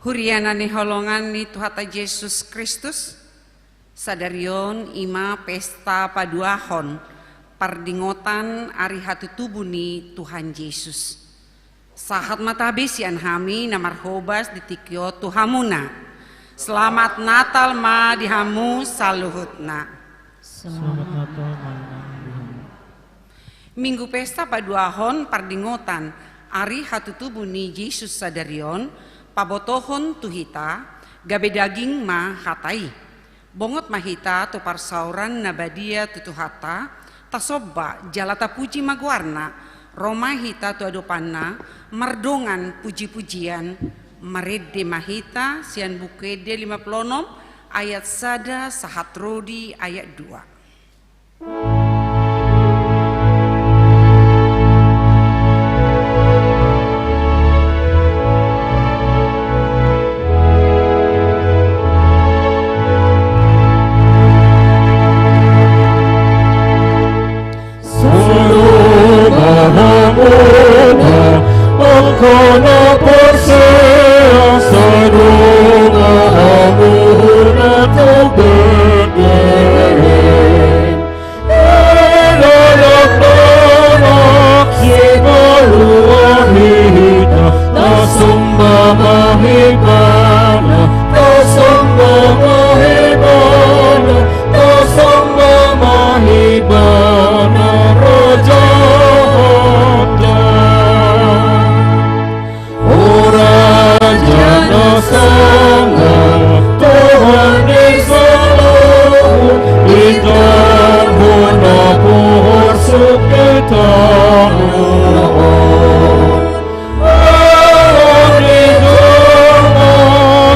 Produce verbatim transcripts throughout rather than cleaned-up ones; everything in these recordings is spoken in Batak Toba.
Huria na hinaholongan ni Tuhanta Jesus Kristus, sadari on i ma pesta paduahon pardingotan ari hatutubu ni Tuhan Jesus. Sahat ma tabe sian hami na marhobas di tingki on tu hamuna. Selamat Natal ma di hamu saluhutna. Selamat Natal ma di hamu. Minggu pesta paduahon pardingotan ari hatutubu ni Jesus sadari on pabotohon tu hita, gabe daging ma hata i. Bongot ma hita tu parsaoran na badia tu Tuhanta, tasomba jala tapuji ma goarna, ro ma hita tu adopanna mardongan pujipujian. Marende ma hita sian Buku Ende lima pulu onom ayat sada sahat ro di ayat dua. Tasomba ma Ibana, tasomba ma Ibana, tasomba ma Ibana, Raja hata. O Raja na sangap, Tuhan ni saluhut, itangihon ma parsuk di tano on. Ala ni jolma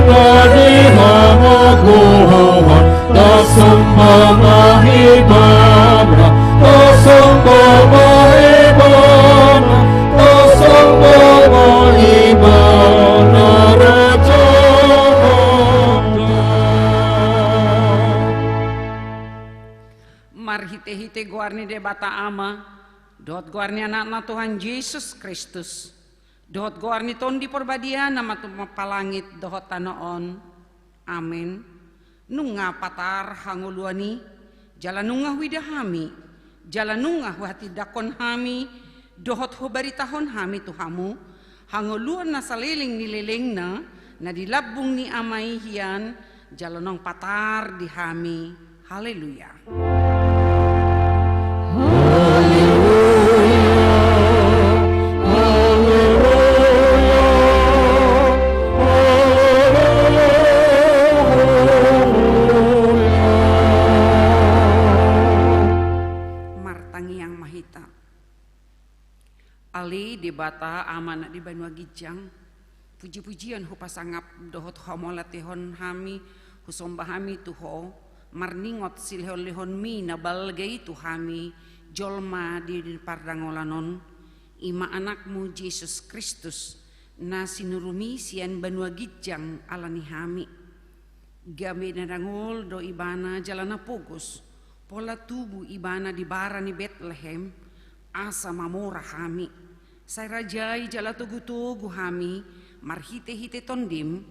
na di hamagoan, tasomba ma Ibana, tasomba ma Ibana, tasomba ma Ibana, Raja hata. Marhitehite goar ni Debata Ama, dohot goar ni Anakna Tuhan Jesus Kristus, dohot goar ni Tondi Porbadia na matumompa langit dohot tano on. Amen. Nunga patar hangoluan i, jala nunga huida hami, jala nunga huhatindangkon hami, dohot hubaritahon hami tu hamu, hangoluan na saleleng ni lelengna, na di lambung ni Ama i hian, jala naung patar di hami. Haleluya. Haleluya. Haleluya. Haleluya. Martangiang ma hita. Ale Debata Ama na di banua ginjang, pujipujian hupasangap dohot humauliatehon hami, husomba hami tu Ho, marningot silehonlehonMi na balga i tu hami, jolma di, di pardangolan on, i ma Anakmu Jesus Kristus, na sinurumi sian banua ginjang ala ni hami. Gabe na dangol do Ibana jala na pogos, pola tubu Ibana di bara ni Betlehem, asa mamora hami. Sai rajai jala togutogu hami, marhitehite TondiM,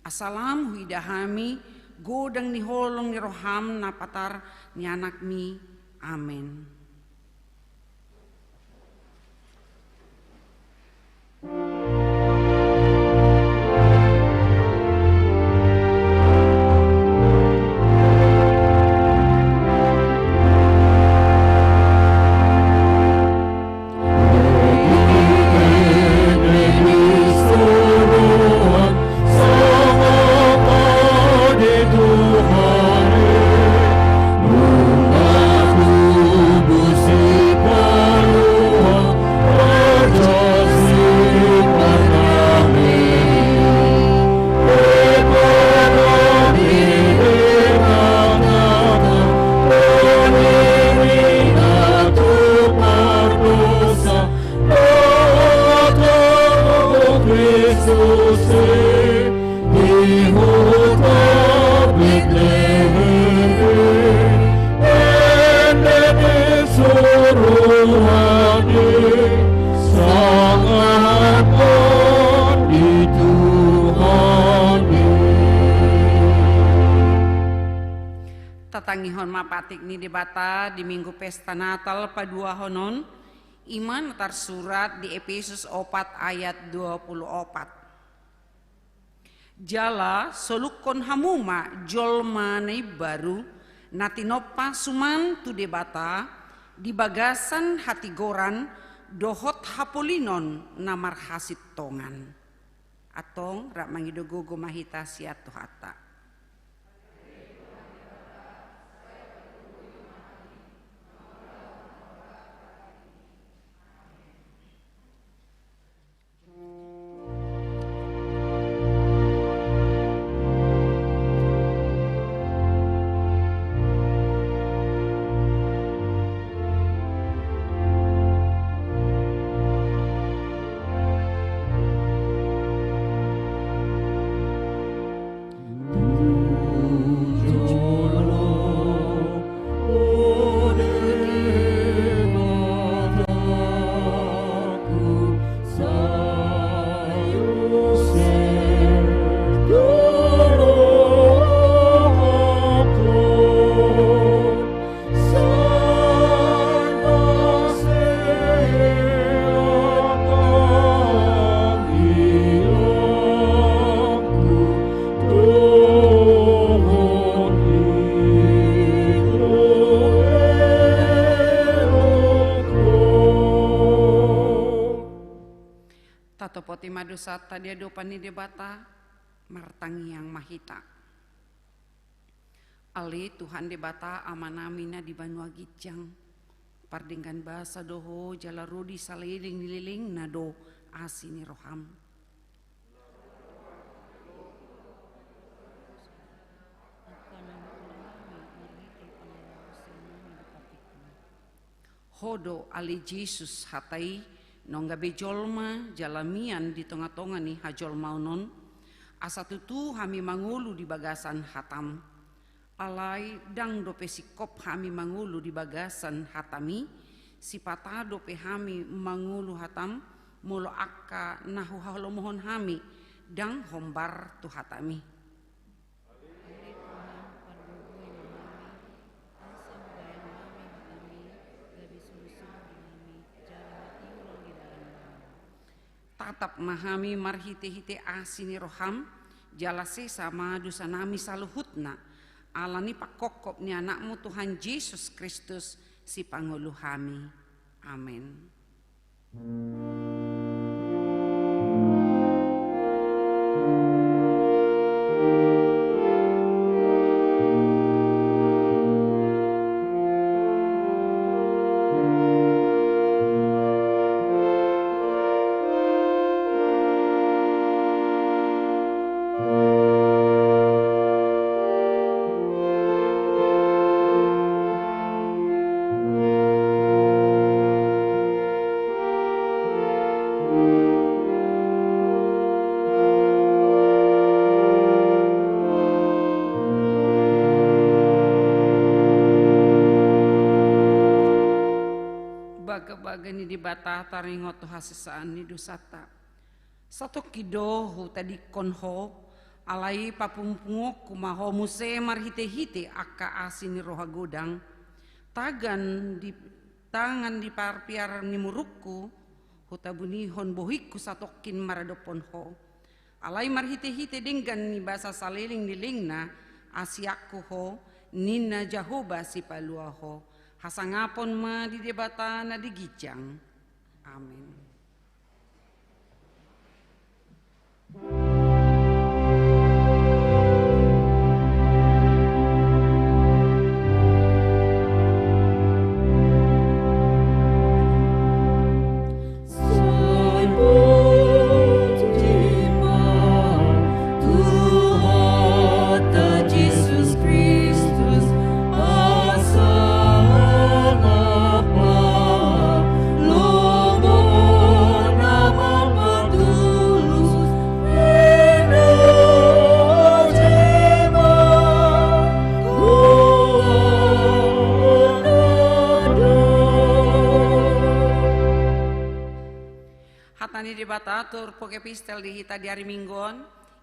asa lam huida hami, godang ni holong ni rohaM na patar ni AnakMi. Amen. Tangihon ma patik ni Debata di Minggu Pesta Natal paduahon on, i ma na tarsurat di Epesus opat ayat dua pulu opat. Jala solukkon hamu ma jolma na imbaru, na tinompa suman tu Debata di bagasan hatigoran dohot hapolinon na marhasintongan. Antong rap mangido gogo ma hita sian Tuhanta. Tatopoti ma dosanta di adopan ni Debata, martangiang ma hita. Ale Tuhan Debata Amanami na di banua ginjang, pardenggan basa do Ho jala ro di saleleng ni lelengna do asi ni roham. Ho do ale Jesus hata i, naung gabe jolma jala mian di tongatonga ni hajolmaon on, asa tutu hami mangolu di bagasan hatam. Alai ndang dope singkop hami mangolu di bagasan hatami, sipata dope hami mangolu hatam, molo angka na huhalomohon hami ndang hombar tu hatami. Ale Tuhan, pargogoi ma hami, asa hubahen hami hatami, gabe solu-solu di hami, jala hatiuron di dalan nami. Tatap ma hami marhite-hite asi ni roham, jala sesa ma dosanami saluhutna, ala ni pangkophop ni Anakmu Tuhan Jesus Kristus, Sipangolu hami. Amen. Bagabaga ni Debata taringot tu hasesaan ni dosanta. Satongkin do hutadingkon ho, alai papungpungonku ma ho muse marhite-hite angka asi ni roha godang. Tagan di, tangan di parpiar ni murukku, hutabunihon bohingku satongkin maradophon ho. Alai marhite-hite denggan ni basa saleleng ni lelengna, asianku ho, ninna Jahowa Sipalua ho. Hasangapon ma di Debata na di ginjang. Amen. Hata ni Debata turpuk epistel di hita di ari Minggu on,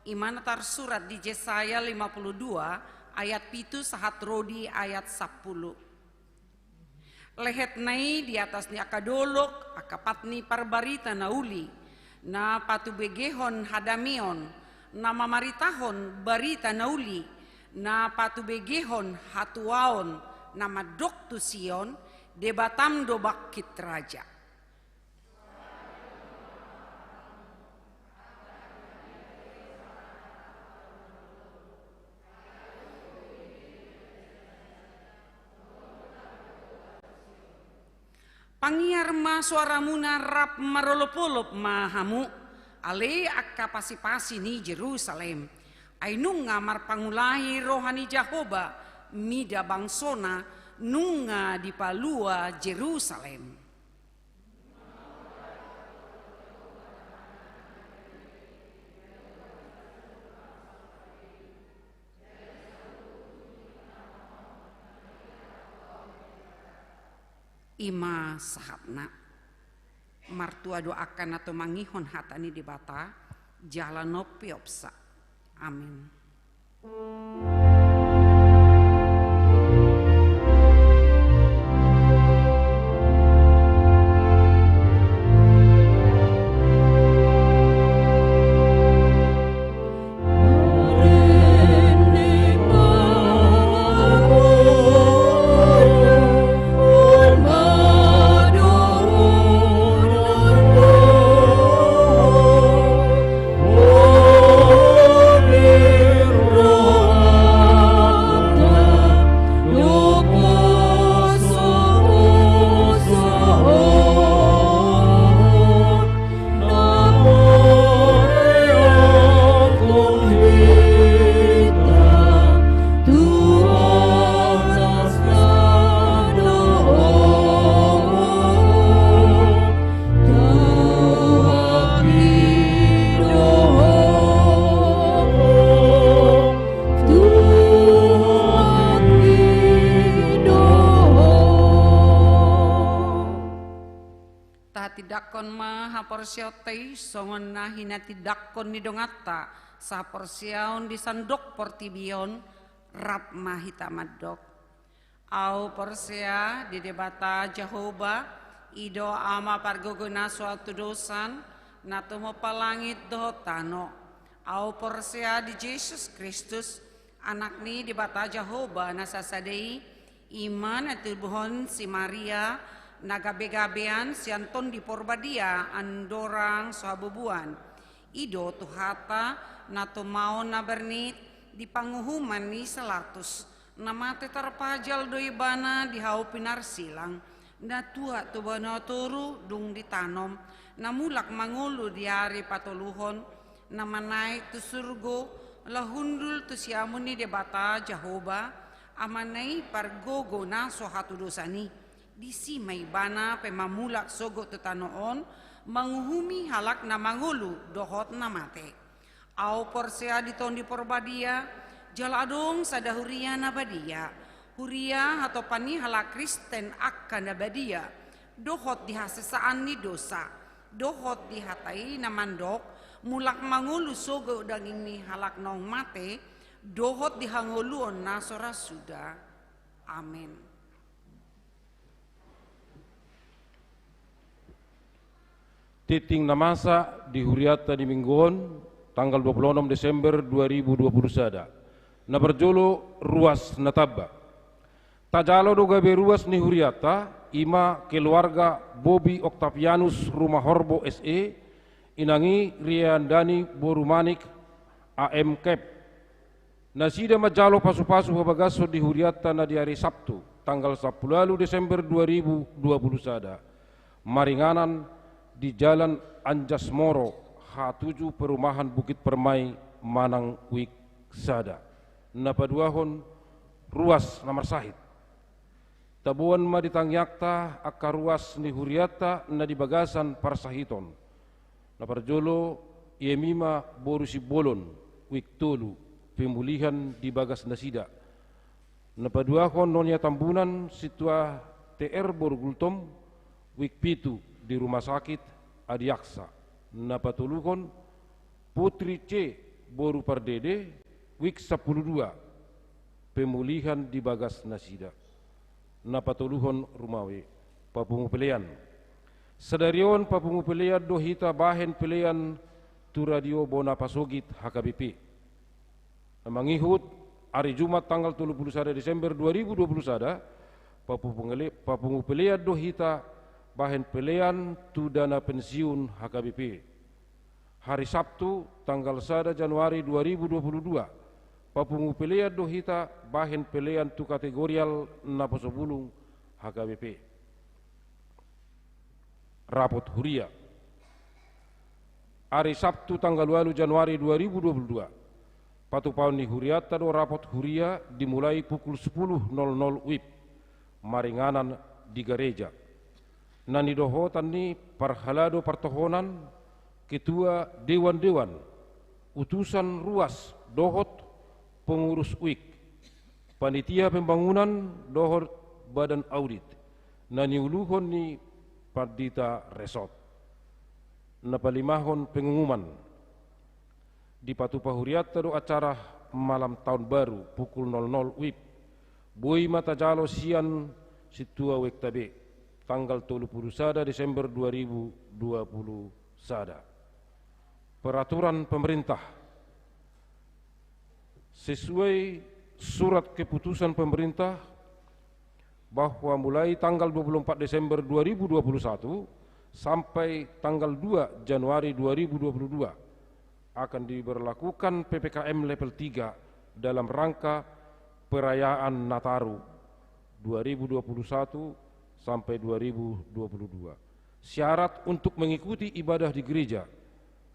i ma na tarsurat di Jesaya lima puluh dua Ayat pitu sahat ro di ayat sampulu. Lehetna i di atas ni angka dolok, angka pat ni parbarita na uli, na patubegehon hadameon, na mamaritahon barita na uli, na patubegehon hatuaon, na mandok tu Sion, Debatam do bangkit raja. Pangiar ma soaramuna, rap marolopolop ma hamu, ale angka pasipasi ni Jerusalem. Ai nunga marpangulahi roha ni Jahowa mida bangsona, nunga dipalua Jerusalem. I ma sahatna. Martua do angka na tumangihon hata ni Debata, jala na umpeopsa. Amin. Tahatindangkon ma haporseaonta i songon na hinatindangkon ni donganta sahaporseaon di sandok portibi on. Rap ma hita mandok. Ahu porsea di Debata Jahowa, i do Ama pargogo na so hatudosan, na tumompa langit dohot tano. Ahu porsea di Jesus Kristus, Anak ni Debata Jahowa na sasada i, i ma na tinodohon si Maria, na gabegabean sian Tondi Porbadia andorang so habubuan. I do Tuhanta na tumaon na bernit di panguhuman ni si Latus, na mate tarpajal do ibana di hau pinarsilang, na tuat tu banua toru dung ditanom, na mulak mangolu di ari patoluhon, na manaek tu surgo, laho hundul tu siamun ni Debata Jahowa, Amana i pargogo na so hatudosan i. Disi ma ibana pe mamulak sogot tu tano on, manguhumi halak na mangolu dohot na mate. Ahu porsea di Tondi Porbadia, jala adong sada huria na badia, huria hatopan ni halak Kristen angka na badia, dohot di hasesaan ni dosa, dohot di hata i na mandok, mulak mangolu sogot daging ni halak naung mate, dohot di hangoluon na so ra suda. Amen. Tingting na masa di hurianta di Minggu on, tanggal dua puluh onom Desember dua ribu dua puluh sada. Na parjolo, ruas na tamba. Tajalo do gabe ruas ni hurianta, i ma keluarga Bobi Octavianus Rumahorbo S E, inang i Riandani boru Manik A M Kep. Nasida manjalo pasupasu habagason di hurianta na di ari Sabtu, tanggal sampulu ualu Desember dua ribu dua puluh sada, maringanan di Jalan Anjas Moro, hatuju perumahan Bukit Permai, Manang, Wik sada. Na paduahon, ruas na marsahit. Taboan ma di tangiangta angka ruas ni hurianta na di bagasan parsahiton. Na parjolo, i ma boru Simbolon, Wik tolu, pemulihan di bagas nasida. Na paduahon, Nonia Tambunan, Sintua T R boru Gultom, Wik pitu, di rumah sakit Adiaksa. Na patoluhon, Putri C boru Pardede, Wik sampulu dua, pemulihan di bagas nasida. Na patoluhon, rumawi, papungu pelean. Sadari on papungu pelean do hita bahen pelean tu Radio Bona Pasogit H K B P. Na mangihut ari Jumat tanggal tolu pulu sada Desember dua ribu dua pulu sada, papupungele-, papungu pelean do hita bahen pelean tu dana pensiun H K B P. Hari Sabtu tanggal sada Januari dua ribu dua pulu dua, papungu pelean do hita bahen pelean tu kategorial naposo bulung H K B P. Rapot huria. Ari Sabtu tanggal ualu Januari dua ribu dua pulu dua, patupaon ni hurianta do rapot huria dimulai pukul sepuluh nol nol wib, maringanan di gareja. Na nidohotan ni parhalado partohonan, ketua dewan-dewan, utusan ruas dohot pengurus wik, panitia pembangunan dohot badan audit, na niuluhon ni pandita resort. Na palimahon, pengunguman. Dipatupa hurianta do acara malam tahun baru pukul nol nol wib. Boi ma tajalo sian sintua wekta be, tanggal tolu pulu sada Desember dua ribu dua pulu sada. Peraturan pemerintah. Sesuai surat keputusan pemerintah, bahwa mulai tanggal dua puluh empat Desember dua ribu dua puluh satu sampai tanggal dua Januari dua ribu dua puluh dua akan diberlakukan P P K M level tiga dalam rangka perayaan Nataru dua ribu dua puluh satu sampai dua ribu dua puluh dua. Syarat untuk mengikuti ibadah di gereja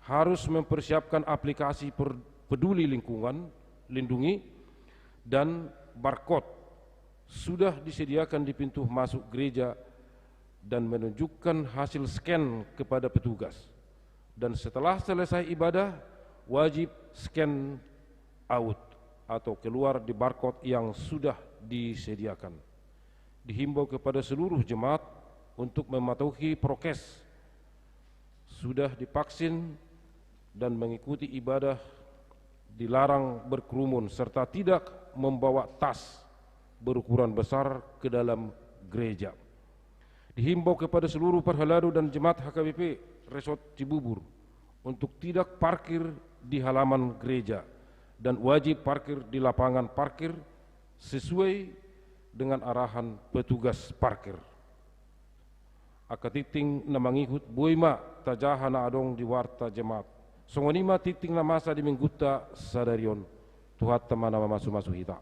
harus mempersiapkan aplikasi per-, Peduli Lingkungan, Lindungi, dan barcode sudah disediakan di pintu masuk gereja dan menunjukkan hasil scan kepada petugas. Dan setelah selesai ibadah, wajib scan out atau keluar di barcode yang sudah disediakan. Dihimbau kepada seluruh jemaat untuk mematuhi prokes, sudah divaksin dan mengikuti ibadah, dilarang berkerumun serta tidak membawa tas berukuran besar ke dalam gereja. Dihimbau kepada seluruh parhalado dan jemaat H K B P Resort Cibubur untuk tidak parkir di halaman gereja dan wajib parkir di lapangan parkir sesuai dengan arahan petugas parkir. Angka tingting na mangihut boi ma tajaha na adong di warta jemaat. Songon i ma tingting na masa di minggunta sadari on. Tuhanta ma na mamasu-masu hita.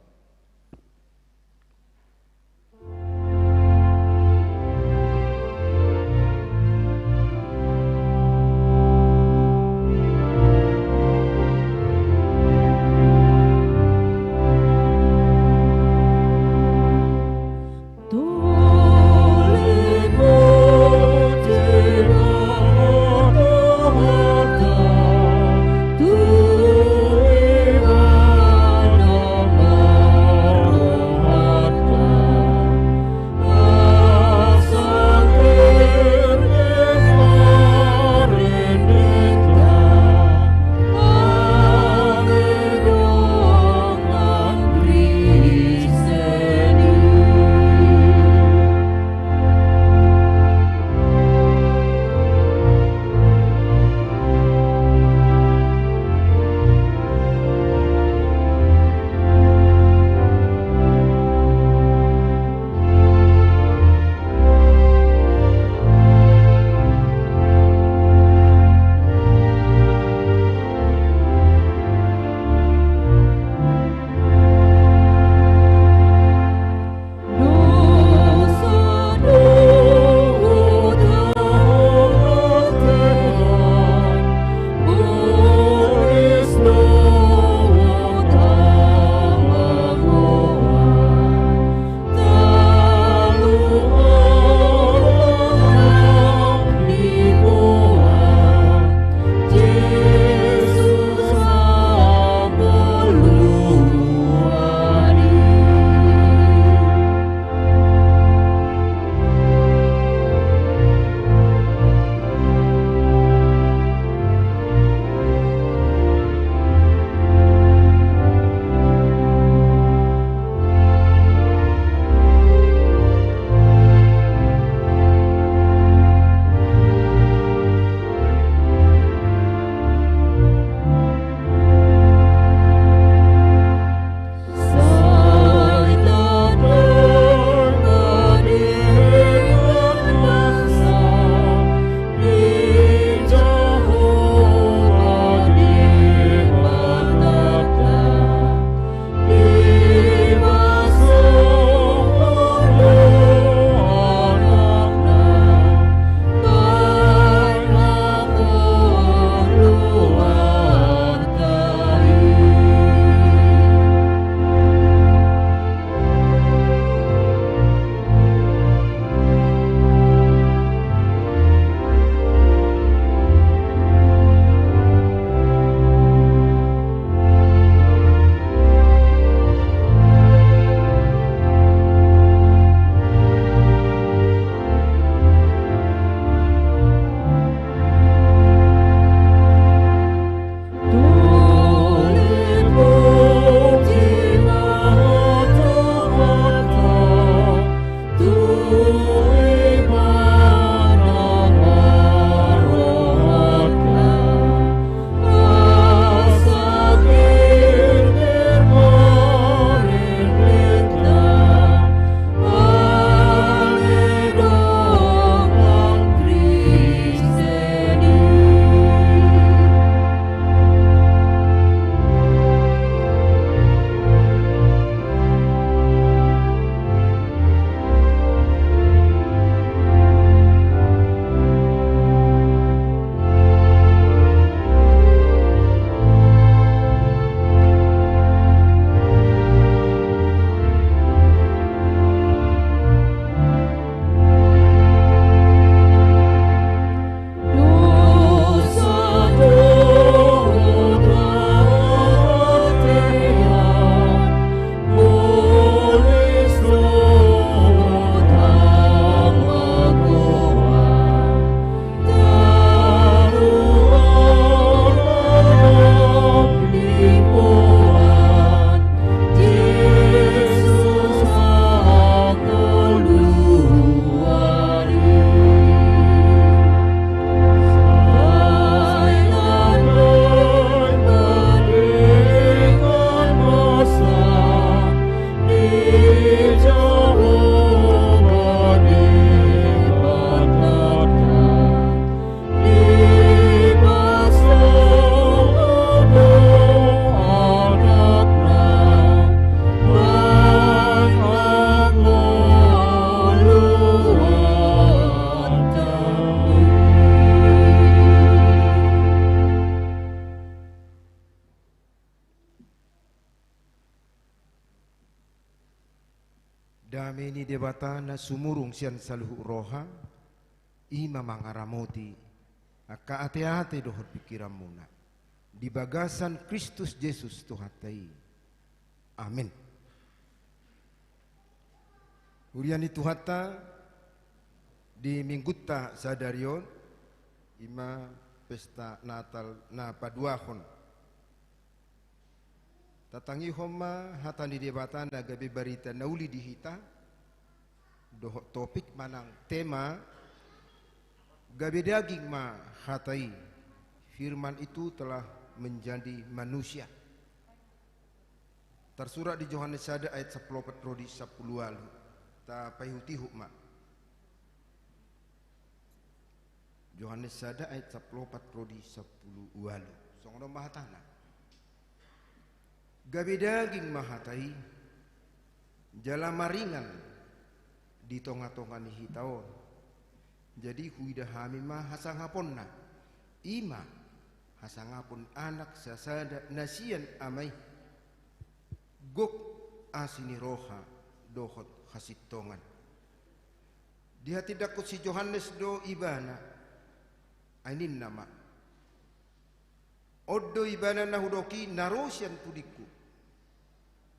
Dame ni Debata na sumurung sian saluhut roha, i ma mangaramoti angka ateate dohot pingkiranmuna di bagasan Kristus Jesus Tuhanta i. Amen. Huria ni Tuhanta, di minggunta sadari on, i ma pesta Natal na paduahon. Tatangihon ma hata ni Debata na gabe barita na uli di hita, dohot topik manang tema, gabe daging ma hata i, Firman itu telah menjadi manusia. Tarsurat di Johannes sada ayat sampulu opat ro di sampulu ualu. Tapaihutihut ma. Johannes sada ayat sampulu opat ro di sampulu ualu. Songon on ma hatana. Gabe daging ma hata i, jala maringan di tongatonga ni hita on. Jadi huida hami ma hasangaponna, i ma hasangapon Anak sasada na sian Ama i. Gok asi ni roha dohot hasintongan. Dihatindangkon si Johannes do Ibana, ai ninna ma. On do Ibana na hudok i na ro sian pudingku.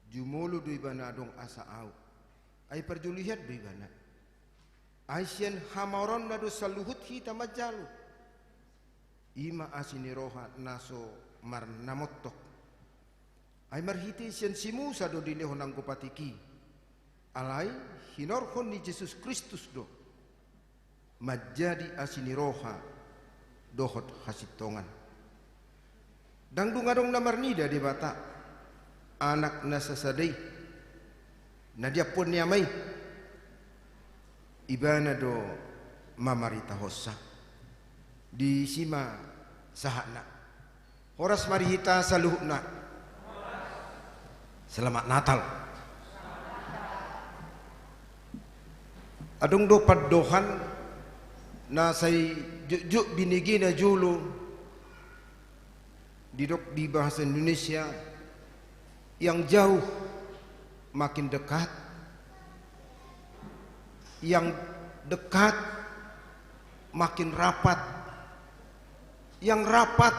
Jumolo do Ibana adong asa Ahu. Ai parjolo hian do Ibana. Ai sian hamaoronna do saluhut hita manjalo. I ma asi ni roha na so marnamontok. Ai marhite sian si Musa do dilehon anggo patik i. Alai hinorhon ni Jesus Kristus do manjadi asi ni roha dohot hasintongan. Ndang dung adong na marnida Debata, Anak na sasada i, na di ampuon ni Ama i, Ibana do mamaritahonsa. Disi ma sahatna. Horas ma di hita saluhutna. Selamat Natal. Adong do pandohan na sai jotjot binege na jolo, didok di bahasa Indonesia, yang jauh makin dekat, yang dekat makin rapat, yang rapat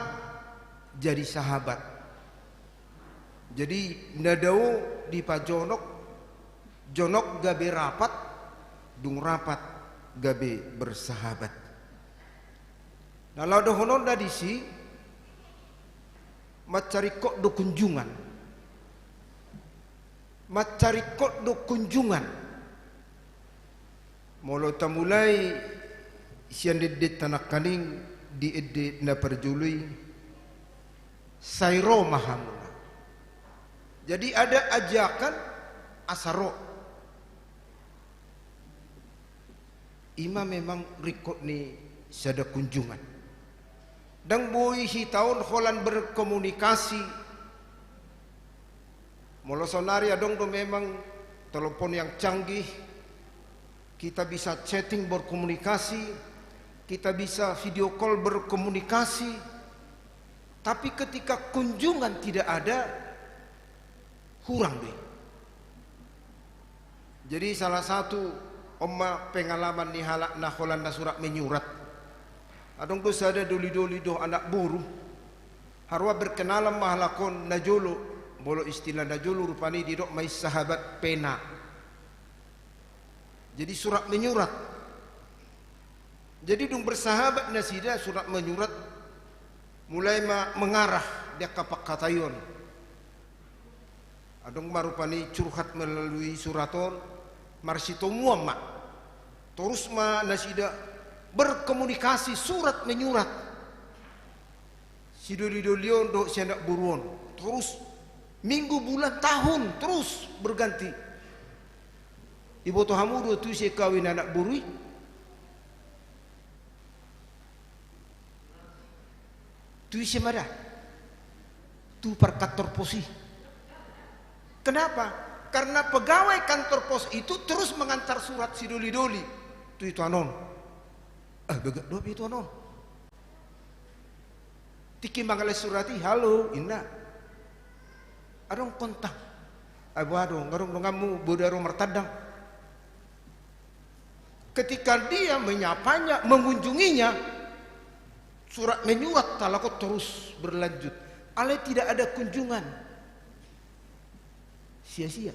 jadi sahabat. Jadi na dao dipajonok, jonok gabe rapat, dung rapat gabe bersahabat. Na laho dohononna disi, mansai ringkot do kunjungan. Mansai ringkot do kunjungan. Molo tamulai sian endenta nangkaning di ende na parjolo i, sai ro ma hamuna. Jadi ada ajakan asa ro. I ma memang ringkot ni sada kunjungan. Ndang boi hita on holan berkomunikasi. Molo saonari adong do memang telepon yang canggih, kita bisa chatting berkomunikasi, kita bisa video call berkomunikasi, tapi ketika kunjungan tidak ada, kurang do i. Jadi salah satu on ma pengalaman ni halak na holan na surat menyurat. Adong do sada dolidoli dohot anak boru. Haroa berkenalan ma halak on na jolo, molo istilah na jolo rupani didok ma i sahabat pena. Jadi surat menyurat. Jadi dung bersahabat nasida surat menyurat, mulai ma mengarah di angka pangkataion. Adong ma rupani curhat melalui surat on, marsitomuan ma. Torus ma nasida berkomunikasi surat menyurat. Si dolidoli on dohot si anak boru on. Torus minggu, bulan, tahun, terus berganti. Iboto hamu do tu ise kawin anak boru i? Tu ise ma da? Tu parkantor pos i. Kenapa? Karena pegawai kantor pos itu terus mengantar surat si dolidoli tu ituan on. Ah, beget dope ituan on. Tingki mangalehon surat i, "Halo," inna. "Adong kontak?" "Ai boha do, nga adong donganmu, boi do ahu ro martandang." Ketika dia menyapanya, mengunjunginya, surat menyurat halak on terus berlanjut. Alai tidak ada kunjungan. Sia-sia.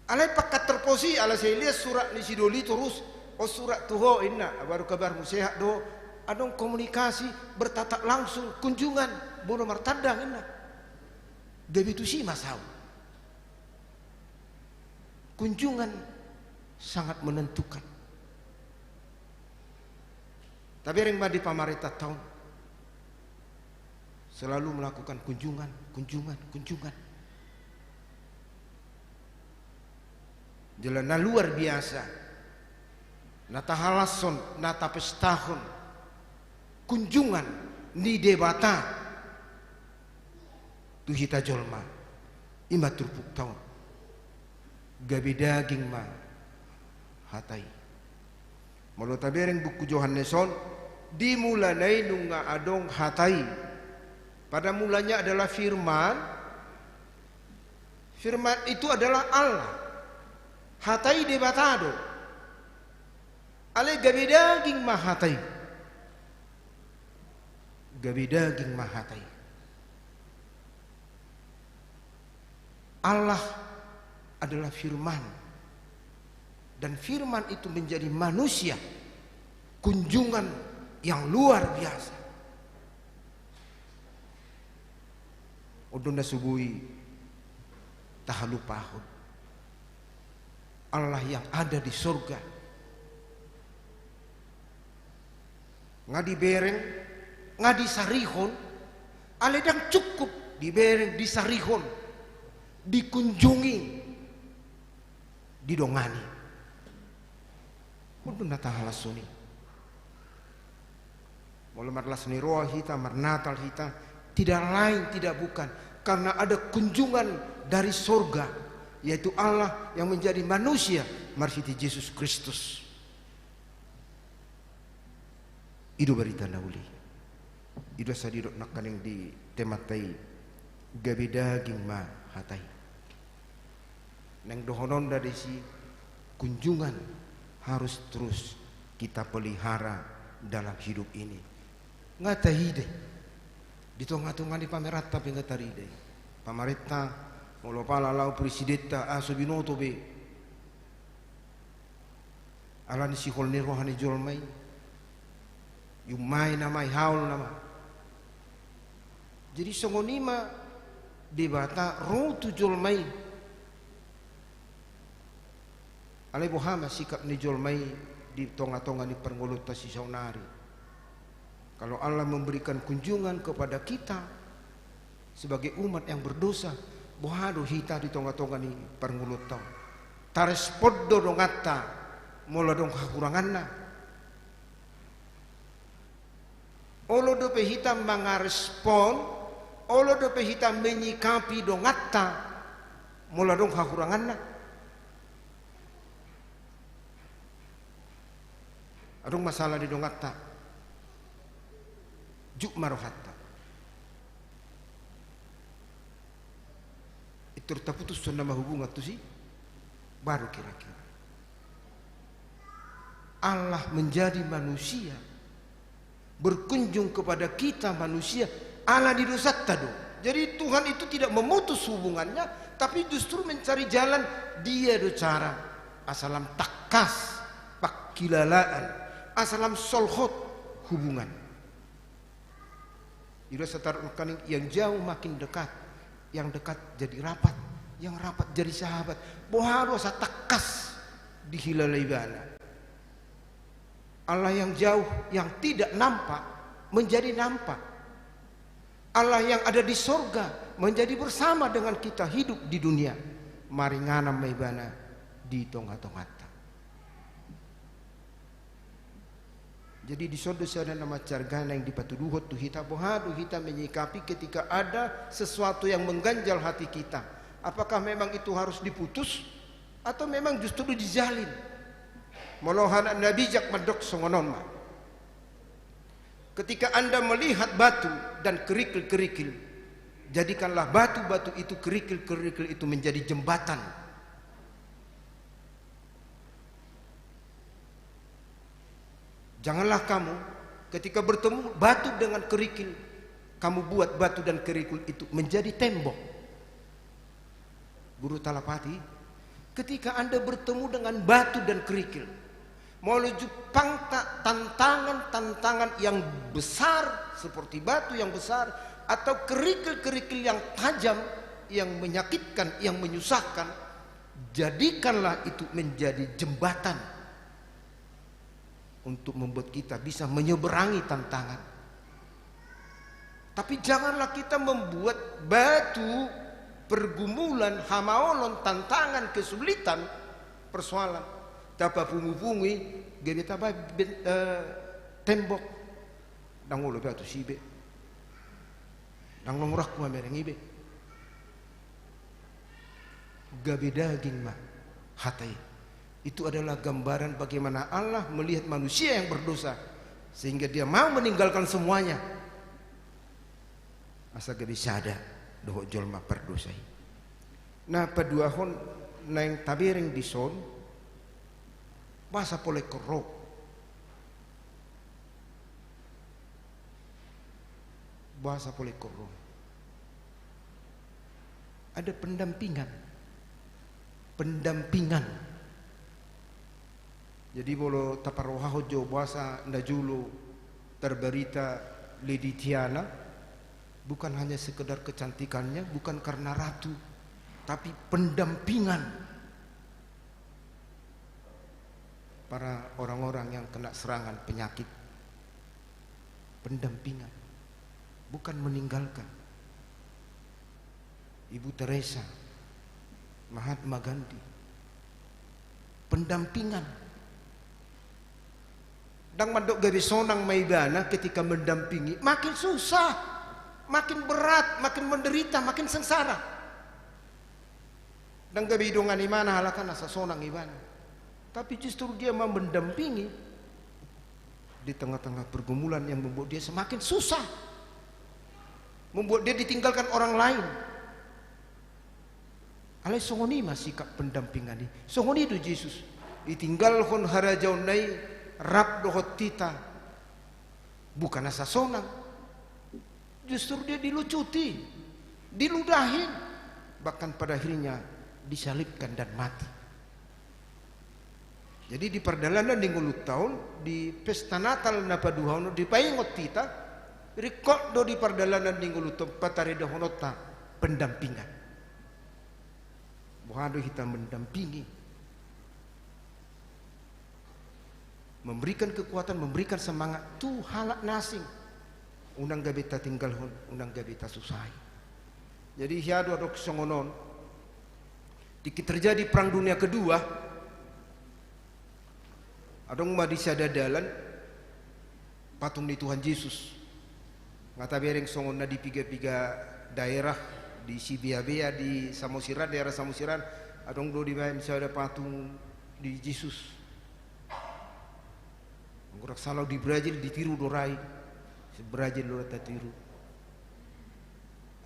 Alai pangkat terpos i, ala sai liat surat ni si Doli terus, "O, surat tu ho," inna, "baru kabarmu sehat do?" Adong komunikasi, bertatap langsung, kunjungan, molo martandang, inna. Gabe tusi ma saut. Kunjungan sangat menentukan. Tabereng ma di pamarentanta on, selalu melakukan kunjungan, kunjungan, kunjungan. Jala na luar biasa na tahalashon, na tapestahon kunjungan ni Debata tu hita jolma, i ma turpukta on. Gabe daging ma hata i. Molo tabereng buku Johannes on, di mulana i nunga adong hata i. Pada mulanya adalah Firman. Firman itu adalah Allah. Hata i Debata do. Alai gabe daging ma hata i. Gabe daging ma hata i. Allah adalah Firman, dan Firman itu menjadi manusia, kunjungan yang luar biasa. On do na so boi tahalupahon. Allah yang ada di sorga. Nga dibereng, nga disarihon, alai ndang cukup dibereng, disarihon, dikunjungi, didongani. On do na tahalashon i. Molo marlas ni roha hita, marnatal hita, tidak lain, tidak bukan, karena ada kunjungan dari sorga, yaitu Allah yang menjadi manusia marhite Jesus Kristus. I do barita na uli. I do asa didok nangkaning di temanta i, gabe daging ma hata i. Naeng dohononta disi, kunjungan harus terus kita pelihara dalam hidup ini. Nga taida i. Di tonga-tonga ni pameranta pe nga tarida i. Pamarenta, molo pala laho presidenta, aha so binoto be. Alani sihol ni roha ni jolma i. Iumai nama, ihaol nama. Jadi songon i ma Debata ro tu jolma i. Alai boha ma sikap ni jolma i di tonga-tonga ni parngoluonta sisaonari? Kalau Allah memberikan kunjungan kepada kita sebagai umat yang berdosa, boha do hita di tonga-tonga ni parngoluonta on? Tarespon do donganta molo adong hahuranganna? Olo dope hita mangarespon, olo dope hita menyikapi donganta molo adong hahuranganna? Adong masalah di donganta, jut ma rohanta. Pintor taputushon nama hubungan tusi, baru kira-kira. Allah menjadi manusia, berkunjung kepada kita manusia, alani dosanta do. Jadi Tuhan itu tidak memutus hubungannya, tapi justru mencari jalan, dia do cara asa lam tangkas pangkilalaan, asa lam solhot hubungan. I do asa tardok nangkaning, yang jauh makin dekat, yang dekat jadi rapat, yang rapat jadi sahabat. Boha do asa tangkas dihilala ibana? Allah yang jauh, yang tidak nampak, menjadi nampak. Allah yang ada di sorga menjadi bersama dengan kita hidup di dunia. Maringanan ma ibana di tonga-tonganta. Jadi dison do sada na mansai arga naeng dipatuduhon tu hita, boha do hita menyikapi ketika ada sesuatu yang mengganjal hati kita. Apakah memang itu harus diputus atau memang justru dijalin? Molo halak na bijak mandok songon on ma. Ketika Anda melihat batu dan kerikil-kerikil, jadikanlah batu-batu itu, kerikil-kerikil itu menjadi jembatan. Janganlah kamu ketika bertemu batu dengan kerikil, kamu buat batu dan kerikil itu menjadi tembok. Guru Talapati, ketika Anda bertemu dengan batu dan kerikil, molo jumpangta tantangan-tantangan yang besar seperti batu yang besar atau kerikil-kerikil yang tajam yang menyakitkan, yang menyusahkan, jadikanlah itu menjadi jembatan untuk membuat kita bisa menyeberangi tantangan. Tapi janganlah kita membuat batu pergumulan, hamaolon, tantangan, kesulitan, persoalan, tapapungu-pungu i, gabe taba ben-, eh, tembok. Ndang olo be ahu tusi be. Ndang nomu rangku mamereng i be. Gabe daging ma hata i. Itu adalah gambaran bagaimana Allah melihat manusia yang berdosa, sehingga Dia mau meninggalkan semuanya asa gabe sada dohot jolma pardosa i. Na paduahon naeng tabereng dison, boasa pola ingkon ro? Boasa pola ingkon ro? Ada pendampingan. Pendampingan. Jadi molo taparrohahon jo boasa najolo tarbarita Lady Diana, bukan hanya sekedar kecantikannya, bukan karena ratu, tapi pendampingan para orang-orang yang kena serangan penyakit. Pendampingan, bukan meninggalkan. Ibu Teresa, Mahatma Gandhi, pendampingan. Ndang mandok gabe sonang ma ibana ketika mendampingi, makin susah, makin berat, makin menderita, makin sengsara. Ndang gabe idongani ibana halak an asa sonang ibana. Tapi justru dia mau mendampingi di tengah-tengah pergumulan yang membuat dia semakin susah, membuat dia ditinggalkan orang lain. Alai songon i ma sikap pendampingan i. Songon i do Jesus. Ditinggalhon harajaonna i rap dohot hita. Bukan asa sonang. Justru dia dilucuti, diludahi, bahkan pada akhirnya disalibkan dan mati. Jadi di pardalanan ni ngolunta on, di pesta Natal na paduahon on dipaingot hita, ringkot do di pardalanan ni ngolunta on pataridahononta pendampingan. Boha do hita mendampingi, memberikan kekuatan, memberikan semangat tu halak na asing. Unang gabe tatinggalhon, unang gabe tasusai. Jadi hea do adong songon on. Tingki terjadi Perang Dunia Kedua, adong ma di sada dalan patung ni Tuhan Jesus. Nga tabereng songon na di piga-piga daerah di Sibeabea di Samosiran, daerah Samosiran, adong do dibaen sada patung ni Jesus. Anggo rap salah di Brazil, ditiru do ra i. Si Brazil do ra tatiru.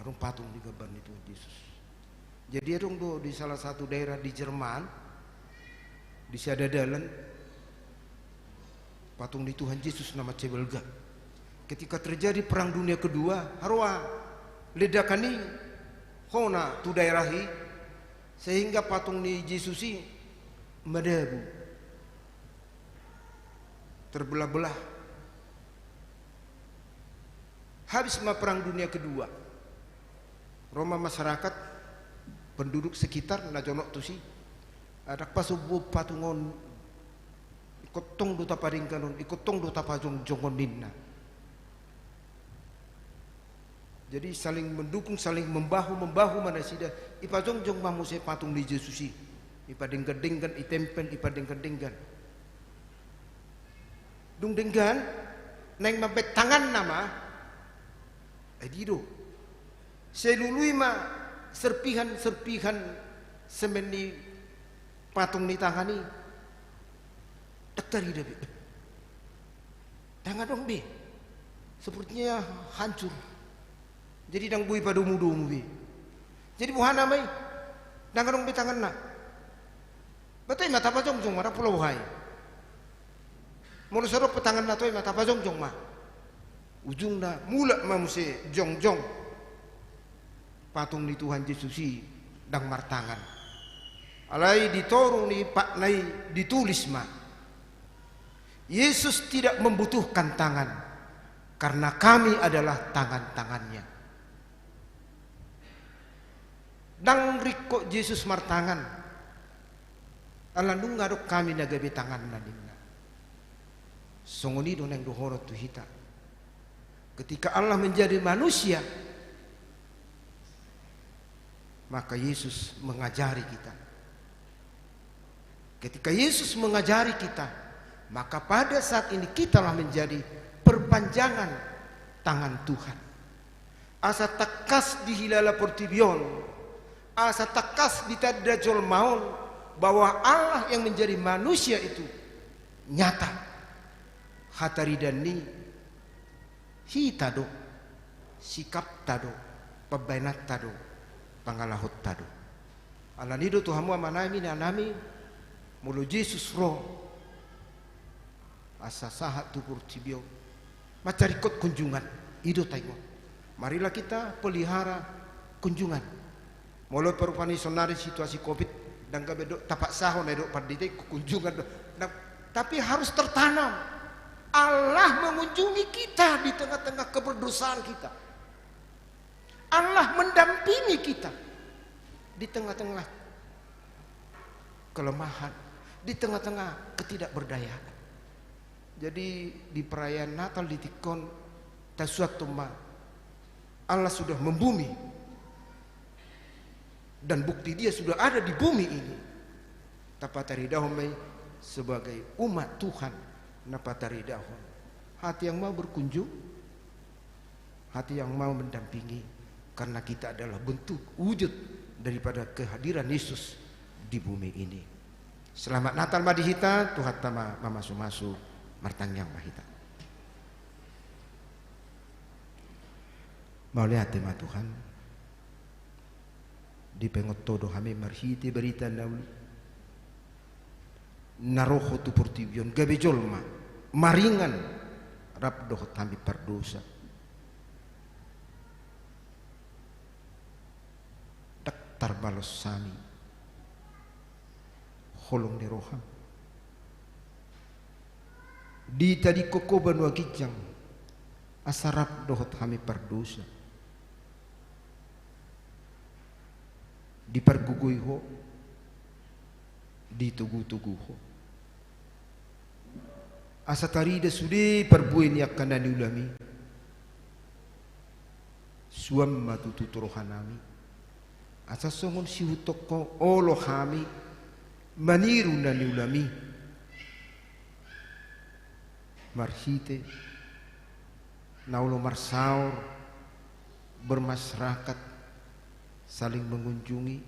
Adong patung di gambar ni Tuhan Jesus. Jadi adong do di salah satu daerah di Jerman, di sada dalan, patung ni Tuhan Jesus na mansai balga. Ketika terjadi Perang Dunia Kedua, haroa ledakan i hona tu daerah i, sehingga patung ni Jesus i madabu, terbelah-belah. Habis ma Perang Dunia Kedua. Ro ma masyarakat, penduduk sekitar na jonok tusi. Ndang pasombuhon patung on, ingkon tong do tapadenggan on, ingkon tong do tapajongjong on ninna. Jadi saling mendukung, saling membahu-membahu ma nasida, ipajongjong ma muse patung ni Jesus i. Ipadenggan-denggan, itempel, ipadenggan-denggan. Dung denggan, naeng mambaen tanganna ma. Ai di do. Sai lului ma serpihan-serpihan semen ni patung ni tangan i. Ndang tarida be. Ndang adong be. Sepertinya hancur. Jadi ndang boi padomu-domu be. Jadi boha nama i? Ndang adong be tanganna. Berarti ma tapajongjong ma, ndang pola boha i. Molo so adong pe tangan na toe ma, tapajongjong ma. Ujungna mulak ma muse jongjong patung ni Tuhan Jesus i, ndang martangan. Alai di toru ni patna i ditulis ma, Yesus tidak membutuhkan tangan, karena kami adalah tangan-tangannya. Ndang ringkot Jesus martangan, ala nunga adong hami na gabe tanganna, ninna. Songon i do naeng dohonon tu hita. Ketika Allah menjadi manusia, maka Yesus mengajari kita. Ketika Yesus mengajari kita, maka pada saat ini kitalah menjadi perpanjangan tangan Tuhan. Asa tangkas dihilala portibi on, asa tangkas ditanda jolma on, bahwa Allah yang menjadi manusia itu nyata. Hataridaan ni hita do, sikapta do, pambahenanta do, pangalahonta do. Alani do tu hamu amanami, inanami, molo Jesus ro, asa sahat tu portibi on, mansai ringkot kunjungan, i do taingot. Marilah kita pelihara kunjungan. Molo pe rupani sonari situasi covid, ndang gabe do tapaksahon, ai do pandita i kunjungan do. Nah, tapi harus tertanam. Allah mengunjungi kita di tengah-tengah keperdosaan kita. Allah mendampingi kita di tengah-tengah kelemahan, di tengah-tengah ketidakberdayaan. Jadi, di perayaan Natal di tingki on, tasuanhon ma, Allah sudah membumi, dan bukti Dia sudah ada di bumi ini. Tapataridahon ma i sebagai umat Tuhan, na pataridahon. Hati yang mau berkunjung, hati yang mau mendampingi, karena kita adalah bentuk wujud daripada kehadiran Yesus di bumi ini. Selamat Natal ma di hita, Tuhanta ma mamasu-masu, martangiang ma hita. Mauliate ma Tuhan, dipaingot Ho do hami marhite barita na uli. Na ro Ho tu portibi on, gabe jolma, maringan, rap dohot hami pardosa. Ndang tarbalos hami holong ni roham. Ditadingkon Ho banua ginjang, asa rap dohot hami pardosa. Dipargogoi Ho, ditogu-togu Ho. Asa tarida sude parbue ni angka na niulam i. Suan ma tutu tu rohanami. Asa songon sihuthon Ho olo hami maniru na niulam i. Marhite na olo marsaor, bermasyarakat, saling mengunjungi,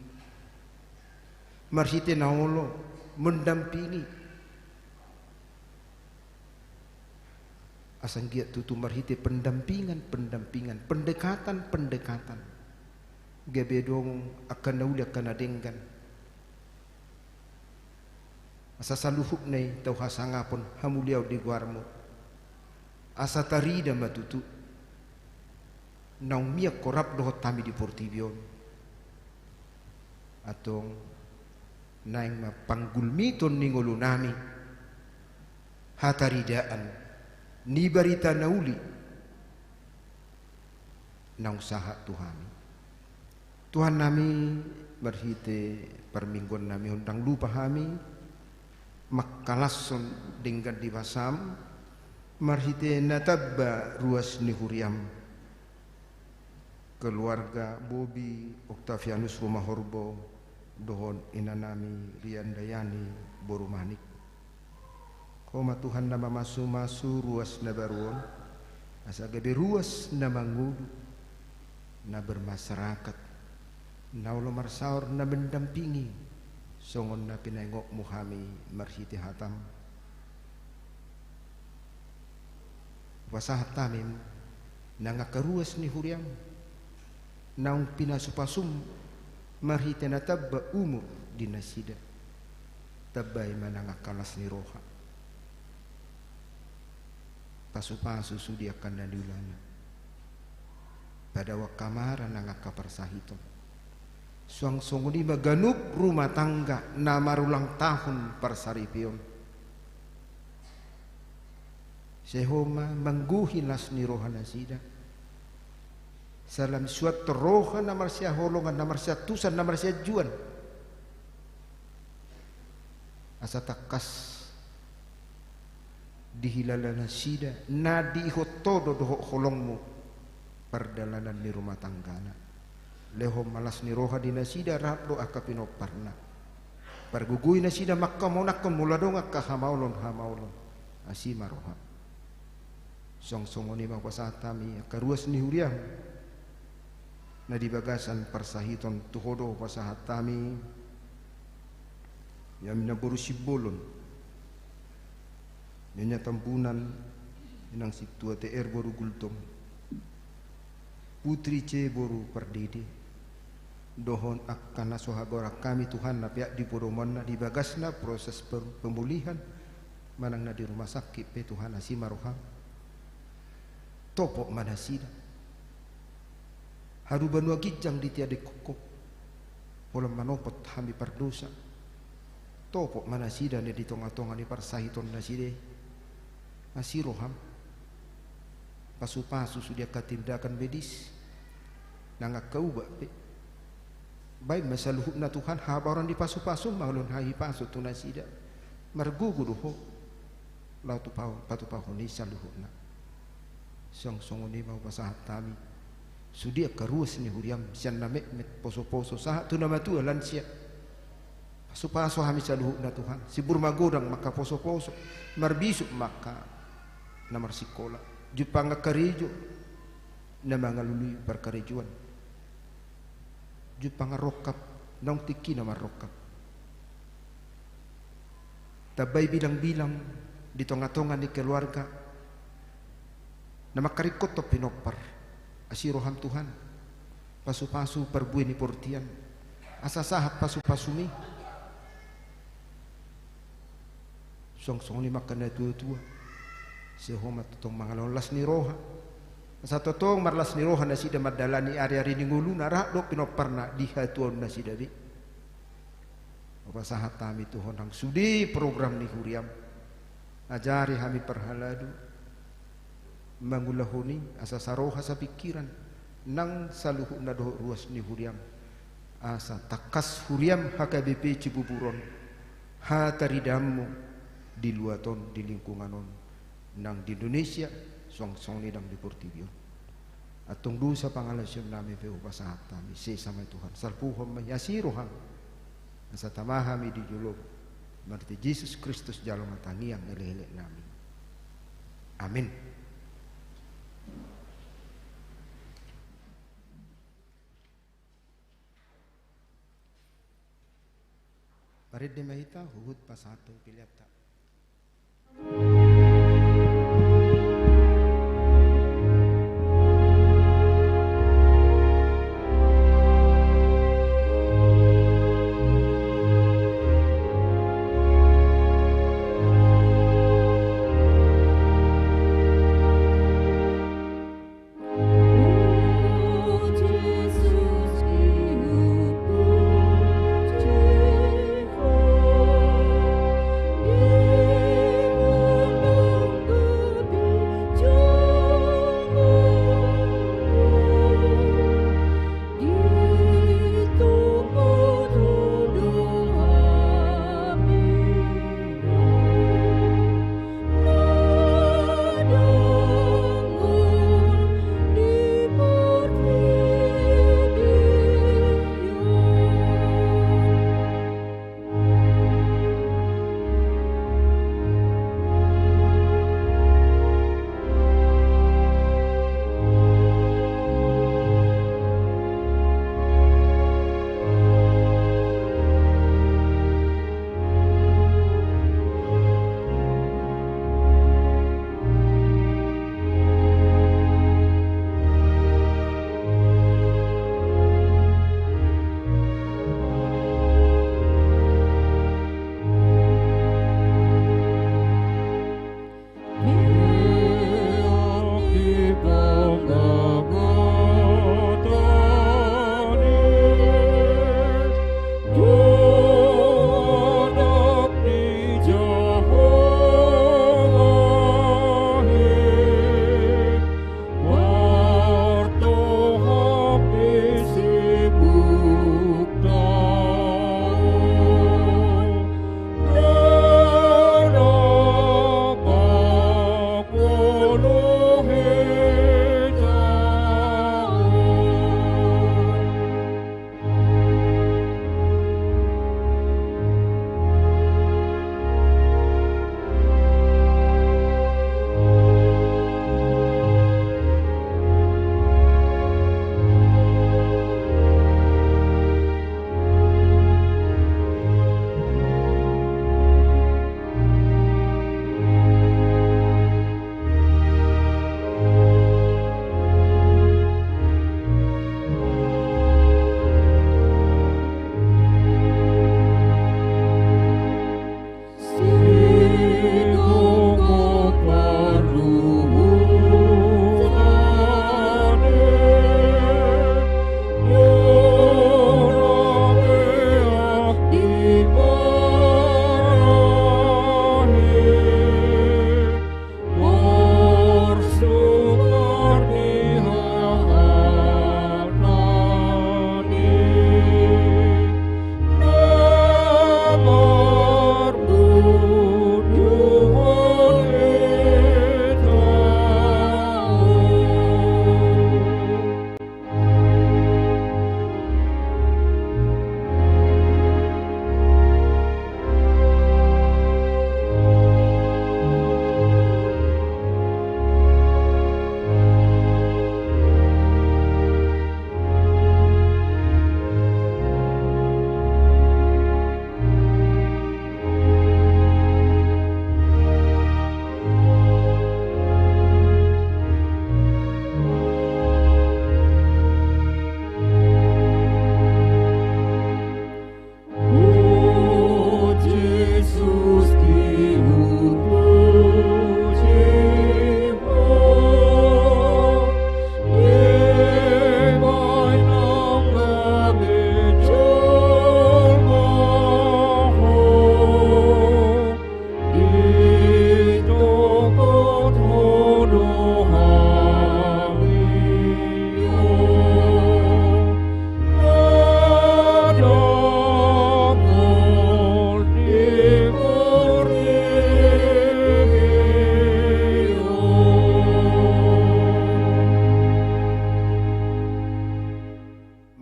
marhite na olo mendampingi. Asa anggiat tutu marhite pendampingan, pendampingan, pendekatan, pendekatan, gabe adong angka na uli, angka na denggan. Asa saluhutna i tau hasangapon hamuliaon di goarmu. Asa tarida ma tutu naung mian Ho rap dohot hami di portibi on. Antong naeng ma panggulmiton ni ngolunami hataridaan ni barita na uli naung sahat tu hami. Tuhannami, marhite parmingguannami on, ndang lupa hami mangkalashon denggan di basam, marhite na tamba ruas ni huriam, keluarga Bobi Octavianus Rumahorbo dohot inanami Riandayani boru Manik. Ho ma Tuhan na mamasu-masu ruas na baru on, asa gabe ruas na mangolu, na bermasyarakat, na olo marsaor, na mendampingi, songon na pinaingotmu hami marhite hatam. Hupasahat hami nang angka ruas ni huriam, naung pinasupasum marhite na tamba umur di nasida. Tambai ma nang angka las ni roha. Pasupasu sude angka na niulana. Padao angka mara nang angka parsahiton. Suang songon i ma ganup rumah tangga na marulang tahun parsaripeon. Sai Ho ma manggohi las ni roha nasida. Sai lam suanton roha na marsihaholongan, na marsiantusan, na marsianjuan. Asa tangkas dihilala nasida na diihut Ho do dohot holongmu pardalanan ni rumah tanggana. Lehon ma las ni roha di nasida rap do angka pinomparna. Pargogoi nasida mangkamonangkon molo adong angka hamaolon-hamaolon. Asi ma roham. Suang songon i ma hupasahat hami angka ruas ni huriam na di bagasan parsahiton tu Ho do hupasahat hami. Ia mina boru Simbolon, Nyonya Tambunan, Inang Sintua T R boru Gultom, Putri C boru Pardede, dohot angka na so hagoran hami Tuhan na peak di podomanna di bagasna proses per-, pemulihan, manang na di rumah sakit pe Tuhan asi ma roham. Topot ma nasida. Haru banua ginjang ditiadingkon Ho. Holan manopot hami pardosa. Topot ma nasida na di tonga-tonga ni parsahiton nasida i. Asi roham. Pasupasu sude angka tindakan medis. Nang angka ubat pe. Baen ma saluhutna Tuhan, habaoran ni pasupasu, mangulahon hahipason tu nasida. Margogo do Ho. Laho tupa-, patupahon i saluhutna. Suang songon i ma hupasahat hami. Sude angka ruas ni huriam, sian na metmet poso-poso, sahat tu na matua lansia. Pasupasu hami saluhutna Tuhan. Simbur magodang ma angka poso-poso. Marbisuk ma angka na marsikola. Jumpang angka karejo. Na mangalului parkarejoan. Jumpang rongkap. Naung tingkina marrongkap. Tambai bilang-bilang di tonga-tonga ni keluarga na mangkaringkothon pinompar. Asi roham Tuhan, pasupasu parbue ni portian, asa sahat pasupasumi. Suang songon i ma angka na tua-tua, sai Ho ma tongtong mangalehon las ni roha. Asa tongtong marlas ni roha nasida mandalani ari-ari ni ngoluna, rap dohot pinomparna di hatuaon nasida be. Hupasahat hami tu Ho nang sude program ni huriam. Ajari hami parhalado mangulahon i asa saroha sapingkiran nang saluhutna dohot ruas ni huriam. Asa tangkas huriam H K B P Cibubur on hataridaanmu di luat on, di lingkungan on, nang di Indonesia, suang songon i nang di portibi on. Antong dosa pangalaosion nami pe hupasahat hami, sesa ma i Tuhan, salpuhon ma i, asi roham, asa tama hami di jolom. Marhite Jesus Kristus jalo ma tangiang elek-elek nami. Amin. Parende ma hita huhut pasahathon peleanta.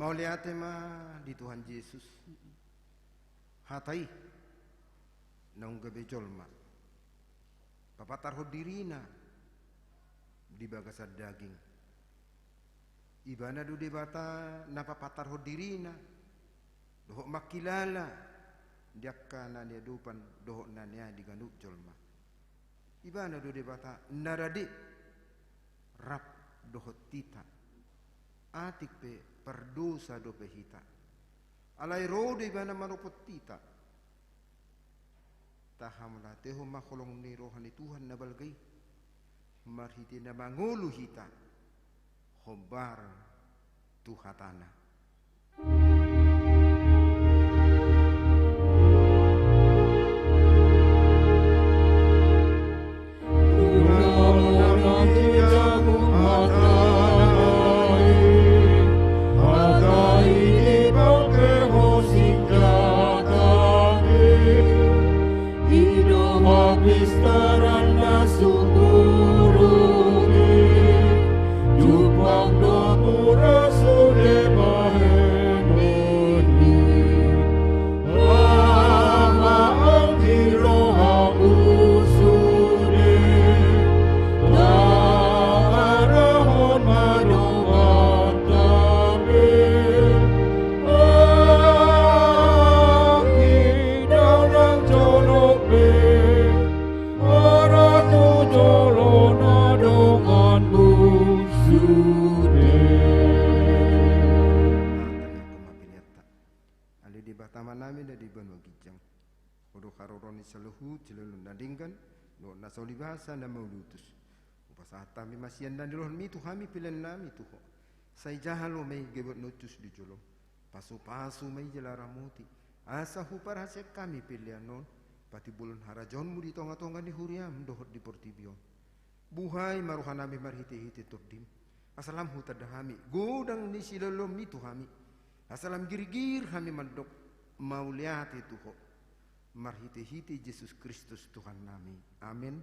Mauliate ma di Tuhan Jesus. Hata i naung gabe jolma, papatarhon dirina di bagasan daging. Ibana do Debata na papatarhon dirina dohot mangkilala di angka na niadopan dohot na niae di ganup jolma. Ibana do Debata na rade rap dohot hita. Atik pe pardosa dope hita, alai ro do Ibana manopot hita. Tahamauliatehon ma holong ni roha ni Tuhan na balga i, marhite na mangolu hita hombar tu hatana. I do ma pistaran na sumurung i, jumpang do mura sude bahenon i. Aha anggi rohamu sude, taarahon ma dongan Ale Debata Amanami na di banua ginjang, Ho do haroro ni saluhut silolo na denggan dohot na saulibasa na mauliutus. Hupasahat hami ma sian na nilehonmi tu hami pelean nami tu Ho. Sai jalo ma i gabe na utus di jolom. Pasupasu ma i jala ramoti, asa huparhaseang hami pelean on patimbulhon harajaonmu di tongatonga ni huriam dohot di portibi on. Buhai ma rohanami marhitehite Tondim, asa lam hutanda hami godang ni siloloanmi tu hami, asa lam girgir hami mandok mauliate tu Ho. Marhitehite Jesus Kristus Tuhannami. Amen.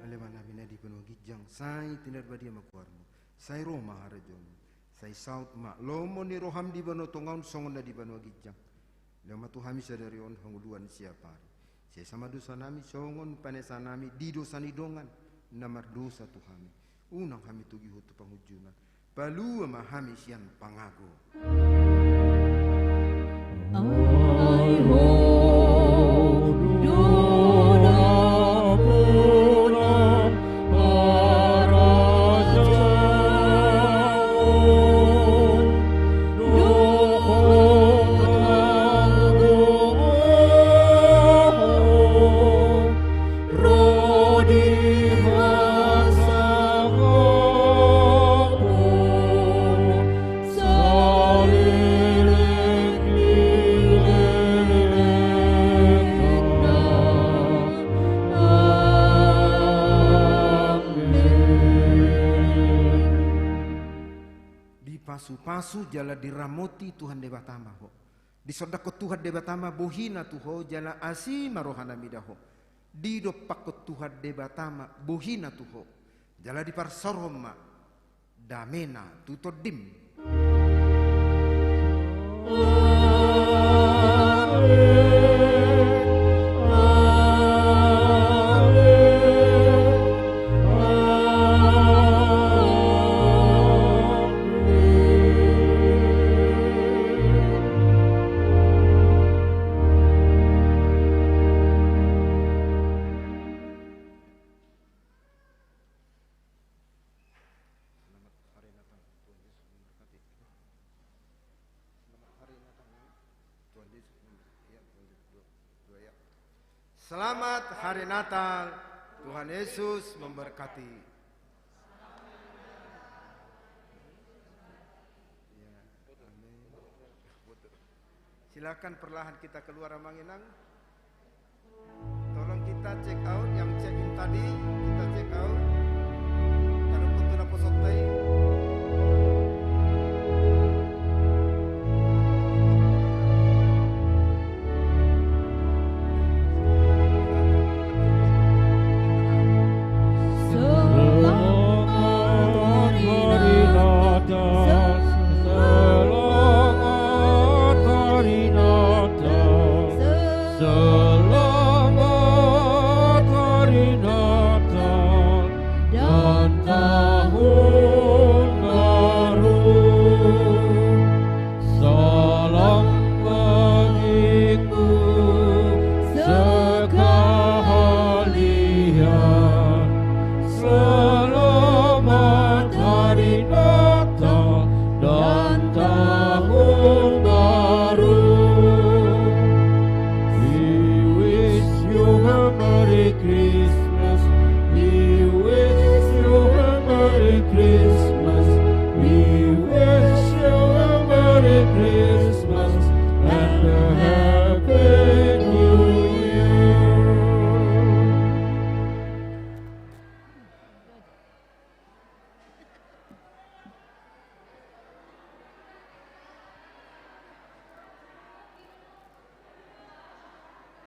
Ale Amanami na di banua ginjang, sai pinarbadia ma goarmu. Sai ro ma harajaonmu, sai saut ma lomo ni roham di banua tonga on songon na di banua ginjang. Lehon ma tu hami sadari on hangoluan siapari. Sesa ma dosanami songon panesanami di dosa ni dongan na mardosa tu hami. Unang hami togihon tu pangunjunan. Palua ma hami sian pangago. Ai Ho do nampuna harajaon dohot hagogoon ro di hasangapon saleleng ni lelengna. Amen. Dipasupasu jala diramoti Tuhan Debata ma ho. Disondangkon Tuhan Debata ma bohina tu ho jala asi ma rohana mida ho. Didompakkon Tuhan Debata ma bohina tu ho jala diparsaorhon ma damena tu tondim. Selamat hari Natal. Tuhan Yesus memberkati. Selamat hari Natal. Selamat Hari Natal, Tuhan Yesus memberkati. Ya, amin. Silakan perlahan kita keluar, Amang Inang. Tolong kita check out, yang check in tadi, kita check out. Taruh foto na posotai. Selamat Hari Natal. Selamat Hari Natal. Selamat Hari Natal dan Tahun Baru. Salam bagimu sekalian. Selamat Hari Natal dan Tahun Baru. We wish you a Merry Christmas. We wish you a Merry Christmas.